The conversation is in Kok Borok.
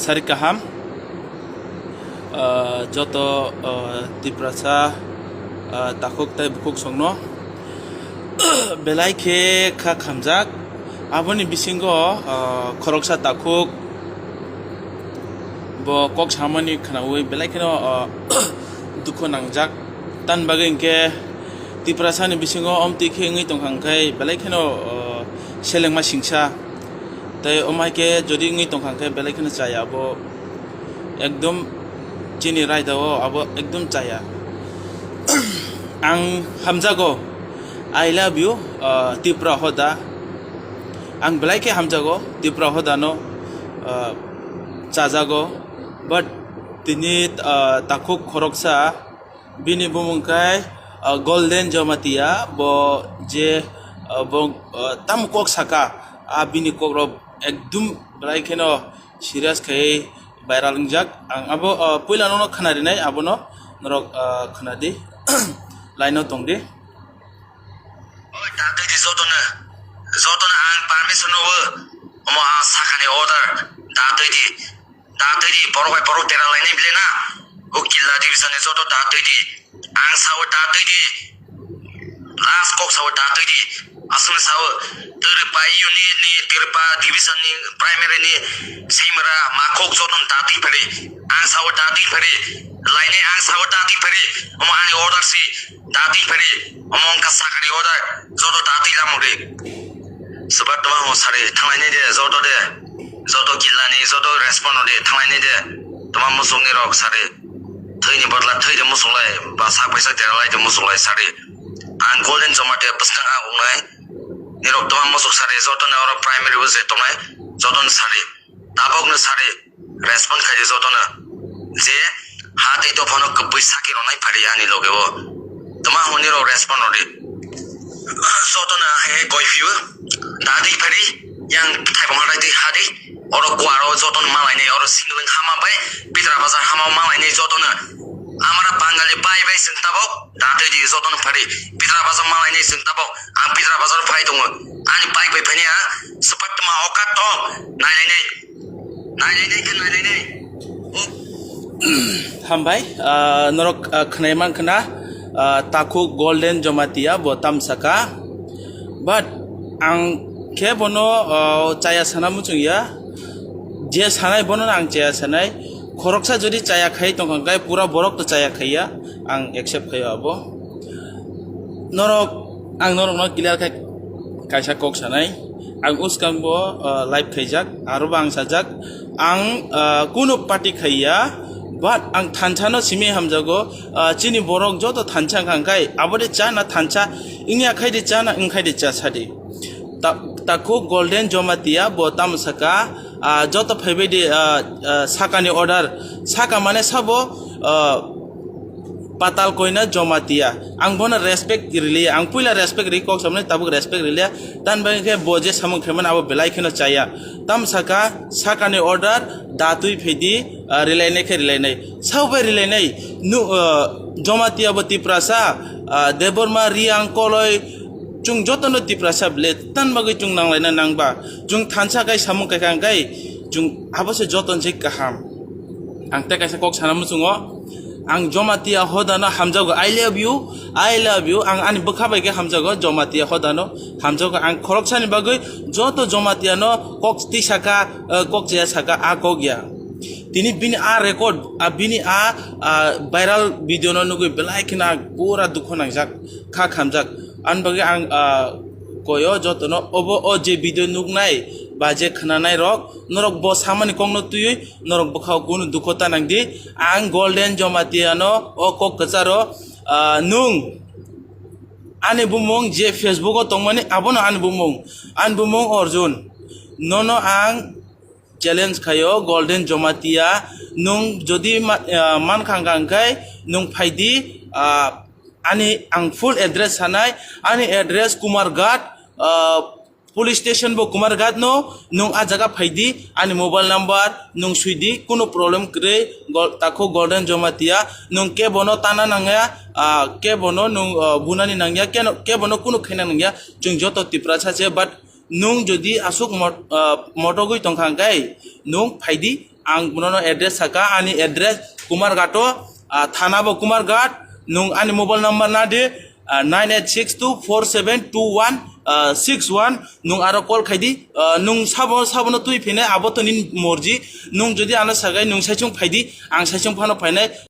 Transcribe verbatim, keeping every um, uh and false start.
Sari kaham, ah, joto, ah, Tiprasa, ah, takhuk tei bukhuk songno belai khe kha khamjak. Aboni bisingo, ah, khoroksa takhuk bo kok samani khwnaui belai kheno, ah, dukhu nangjak. Tan bagwi hinkhe Tiprasani bisingo omtwi khe wngwi tongkha, hinkhe belai kheno, ah, selengma singsa. Tei omo hai khe jodi wngwi tongkha, hinkhe belai kheno chaya abo. Ekdom chini raida o abo ekdom chaya. Ang hamjago, I love you, ah, Tipra Hoda. Ang belai khe hamjago Tipra Hoda no, ah, chajago. But tini, ah, takhuk khoroksa, bini bumung khai, ah, Golden Jomatia, bo je, ah, bo, ah, tam kok saka, ah, bini kok rok ekdom belai kheno serious khai viral wngjak. Ang abo, ah, puila nono khwna rinai, abono norok, ah, khwna di, line o tong di. Oi, ta twi di jotono, jotono ang permission rwo, omo ang sakani order, ta twi di. Da twi di, borok bai borok dera lainai bile na. O Killa division ni joto da twi di. Ang sao da twi di. Last kok sao da twi di. Aswk sao Twrwkpa unit ni, Twrwkpa division ni primary ni Seimra Makhuk joto da twi phari. Ang sao da twi phari. Lainai ang sao da twi phari. Omo ani order si da twi phari. Omo wngkha sakni order. Joto da twi lamang di. Swbat twma hwn sari thanglainai de, joto de, joto Killa ni, joto respond de thanglainai de, twma musuk ni rok sari, thwi ni bodla thwi de musuk lai, ba sak bai sak dera lai de musuk lai sari. Ang Golden Jomatia bwskang ang wngnai, ni rok twma musuk sari, joto ni oro primary bo je tongnai, joto ni sari, tabok ni sari. Respond khai di jotono je ha tei dophano kwbwi saki rwnai phari ani loge o. Tma hwnwi rok respond rw di. Jotono he koi phio. Da di phari yang thaibong ha di ha di. Oro kuaro jotono malainai, oro singling hama bai Pitra Bazar hama malainai jotono. Amara Bangali bai bai sing tabok da tei di jotono phari. Pitra Bazar malainai sing tabok. Ang Pitra Bazar phai tongo. Ani bike bai phani ha. Swpatma okat to. Nai nai nai. Hambai, ah, norok, ah, khwnai mankha na, ah, takhuk Golden Jomatia bo tamsaka. But ang khe bono, ah, chaya sana muchung ya. Je sanai bono ang chaya sanai. Khoroksa jodi chaya khai tongkha khe pura borok to chaya khaiya. Ang accept khaio abo. Norok, ang norokno clear khai kaisa kok sanai. Ang uskang bo, ah, live khaijak, aro bo ang sajak, ang, ah, kunu party khaiya, but ang thansa no simi hamjago, ah, chini borok joto thansa wngkha khe, abo de cha na thansa, wngya khai de cha na wngkhai de cha sadi. Ta-, takhuk Golden Jomatia bo tamo saka, ah, joto phaibai de, ah, ah, sakani order, saka mane sabo, ah, Patal Koina Jomatia. Ang bono respect riliya. Ang puila respect ri kok samani tabuk respect riliya. Tan bai khe bo je samung khaimani abo belai kheno chaya. Tam saka, sakani order da twi phaidi, ah, rilainai khe rilainai. Sao bai rilainai. Nu, ah, Jomatia bo Tiprasa, ah, Debbarma, Riang, Koloi, chwng jotono Tiprasa bile. Tan bagwi chwng nanglaina nangba. Chwng thansa kai samung kai kha kai. Chwng abo se joton se kaham. Ang tei kaisa kok sana muchungo. Ang Jomatia hodano hamjago. I love you, I love you. Ang ani bwkha bai khe hamjago, Jomatia hodano hamjago. Ang khoroksani bagwi joto Jomatiano kok twi saka, eh, kok chaya saka, a kok ya. Tini bini a record, a bini a, a viral video no nugwi belai kheno ang pura dukhu nangjak, kha khamjak. Ani bagwi ang, ah, koyo jotono obo o je video nuknai ba je khwnanai rok, norok bo samani kokno twiwi norok bwkhao kunu dukho ta nangdi. Ang Golden Jomatia no o kok kwcharo, ah, nwng ani bumung je Facebook o tongmani abono ani bumung, ani bumung Arjun. Nono ang challenge khaio Golden Jomatia, nwng jodi ma-, ah, mankha hwnkha hwnkhe nwng phaidi, ah, ani ang full address sanai, ani address Kumarghat, ah, police station bo Kumarghat no, nwng a jaga phaidi, ani mobile number nwng swidi, kunu problem kwrwi, gol-, takhuk Golden Jomatia, nwng kebono tana nangya, ah, kebono nwng, ah, bunani nangya, keno-, kebono kunu khaina nangya, chwng joto Tiprasa se, but nwng jodi aswk mot-, ah, motogwi tongkha hwnkhe, nwng phaidi, Ang nono address saka, ani address Kumarghat o, ah, thana bo Kumarghat. Nwng ani mobile number nadi, ah, nine eight six two four seven two one six one. Nwng aro call khaidi, ah, nwng sabo, sabono twi phinai, abo to nini morji. Nwng jodi ano sagai, nwng saichung phaidi, ang saichung phano phainai.